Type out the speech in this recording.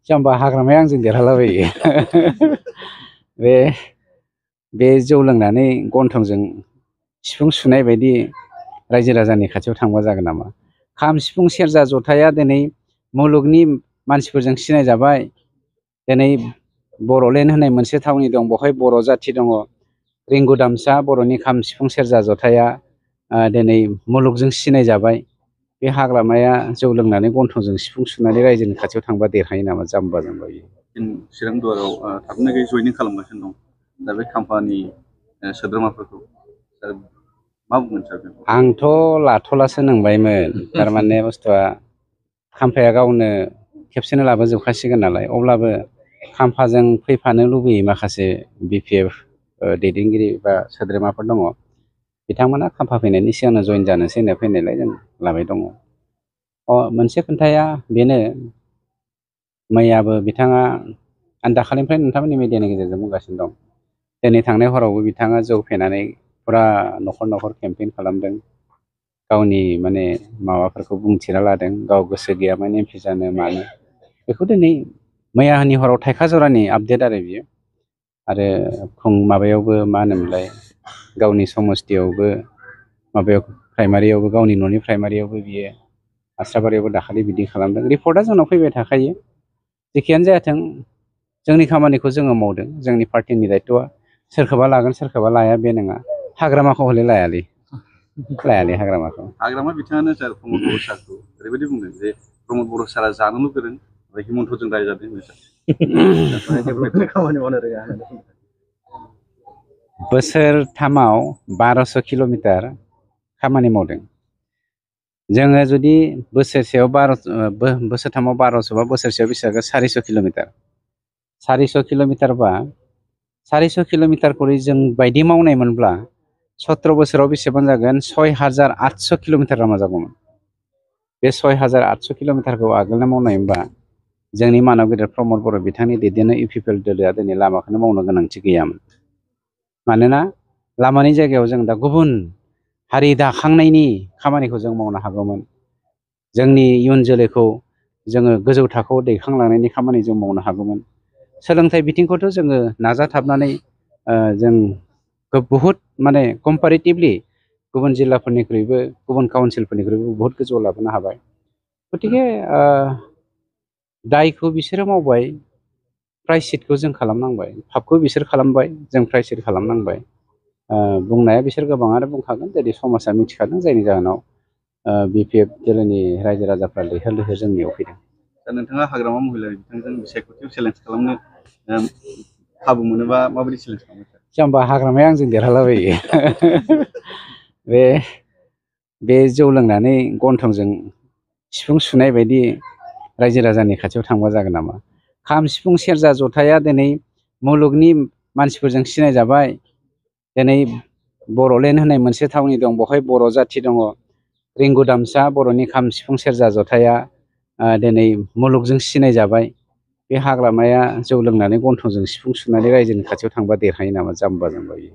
जाम्बा हाग्रामाया आंजों देरहालाबायो। बे जौ लोंनानै गन्थंजों सिफुं सुनाय बायदि रायजो राजानि खाथियाव थांबा जागोन नामा? खाम सिफुं सेरजा जथाया दिनै मुलुगनि मानसिफोरजों सिनायजाबाय। दिनै बर'लेण्ड होननाय मोनसे थावनि दं, बेवहाय बर' जाथि दङ। रिंगु दामसा बर'नि खाम सिफुं सेरजा जथाया दिनै मुलुगजों सिनायजाबाय। बे हाग्रामाया जौ लोंनानै गन्थंजों सिफुं सुनानै रायजोनि खाथियाव थांबा देरहायो नामा? जाम्बा जाम्बा बियो। चिरां दुवाराव थाबैनो जयनिं खालामगासिनो दं। दा बे खाम्फानि सोद्रोमाफोरखौ मा बुंगोन सार? आंथ' लाथ'लासो नंबायमोन। थारमाने बुस्थुआ खाम्फाया गावनो खेबसेनो लाबोजोबखासिगोन नालाय। अब्लाबो खाम्फाजों फैफानो लुबैयो माखासे BPF दैदेनगिरि बा सोद्रोमाफोर दङ। बिथांमोना खाम्फा फैनायनि सिगांनो जइन जानोसै होनना फैनायलाय जों लाबाय दङ। मोनसे खोन्थाया बेनो, मैयाबो बिथाङा आं दाखालिनिफ्राय नोंथांमोननि मिडियानि गेजेरजों बुंगासिनो दं। दिनै थांनाय हरावबो बिथाङा जौ फेनानै फुरा न'खर न'खर केम्पेइन खालामदों। गावनि माने माबाफोरखौ बुंथिना लादों, गाव गोसो गैयामोन MP जानो मानो। बेखौ दिनै मैयानि हराव थाइखा जरानि आपडेट आरो बियो। आरो माबायावबो मा होनोमोनलाय, गावनि समस्थियावबो माबायाव प्राइमारियावबो, गावनि न'नि प्राइमारियावबो बियो आस्राबारियावबो दाखालि बिदि खालामदों। रिपर्टआ जोंनाव फैबाय थाखायो। जेखियानो जायाथों जोंनि खामानिखौ जोङो मावदों। जोंनि पार्टिनि दायथ'आ सोरखौबा लागोन सोरखौबा लाया बे नङा। हाग्रामाखौ हले लायालै हाग्रामाखौ। हाग्रामा बिथाङानो सार प्रमद बर' सारखौ ओरैबायदि बुंदों जे प्रमद बर' सारा जानोल' गोरों, हिमन्तजों रायजादों होनो सार। खामानि मावनो रोङा होननानै। बोसोरथामाव 1200 किल'मिटार खामानि मावदों। जोङो जुदि बोसोरसेयाव बोसोरथामाव 1200 बा बोसोरसेयाव बेसेबां 400 किल'मिटार। 400 किल'मिटारबा 400 किल'मिटारखौ जों बायदि मावनायमोनब्ला 17 बोसोराव बेसेबां जागोन? 6800 किल'मिटार लामा जागौमोन। बे 6800 किल'मिटारखौ आगोलनो मावनायमोनबा जोंनि मानब गेदेर प्रमद बर' बिथांनि दैदेननाय UPPL दोलोआ दिनै लामाखौनो मावनो गोनांथि गैयामोन। मानोना लामानि जायगायाव जों दा गुबुन हारि दाखांनायनि खामानिखौ जों मावनो हागौमोन। जोंनि इयुन जोलैखौ जोङो गोजौ थाखोआव दैखांलांनायनि खामानि जों मावनो हागौमोन। सोलोंथाइ बिथिंखौथ' जोङो नाजाथाबनानै जों बहुद माने कम्पारेटिभलि गुबुन जिल्लाफोरनिख्रुइबो गुबुन काउन्सिलफोरनिख्रुइबो बहुद गोजौआव लाबोनो हाबाय। गतिके दायखौ बिसोरो मावबाय, प्रायश्चितखौ जों खालामनांबाय। फापखौ बिसोर खालामबाय, जों प्रायश्चित खालामनांबाय। बुंनाया बिसोर गोबाङानो बुंखागोन, जुदि समाजा मिथिखादों, जायनि जाहोनाव BPF दोलोनि रायजो राजाफ्रा लैहोर लैहोर जोंनियाव फैदों। दा नोंथाङा हाग्रामा महिला बिथांजों सायख'थियाव चेलेन्ज खालामनो खाबु मोनोबा माबायदि चेलेन्ज खालामो? जाम्बा हाग्रामाया आंजों देरहालाबायो। बे जौ लोंनानै गन्थंजों सिफुं सुनाय बायदि रायजो राजानि खाथियाव थांबा जागोन नामा? खाम सिफुं सेरजा जथाया दिनै मुलुगनि मानसिफोरजों सिनायजाबाय। दिनै बर'लेण्ड होननाय मोनसे थावनि दं, बेवहाय बर' जाथि दङ। रिंगु दामसा बर'नि खाम सिफुं सेरजा जथाया दिनै मुलुगजों सिनायजाबाय। बे हाग्रामाया जौ लोंनानै गन्थंजों सिफुं सुनानै रायजोनि खाथियाव थांबा देरहायो नामा? जाम्बा जाम्बा बियो।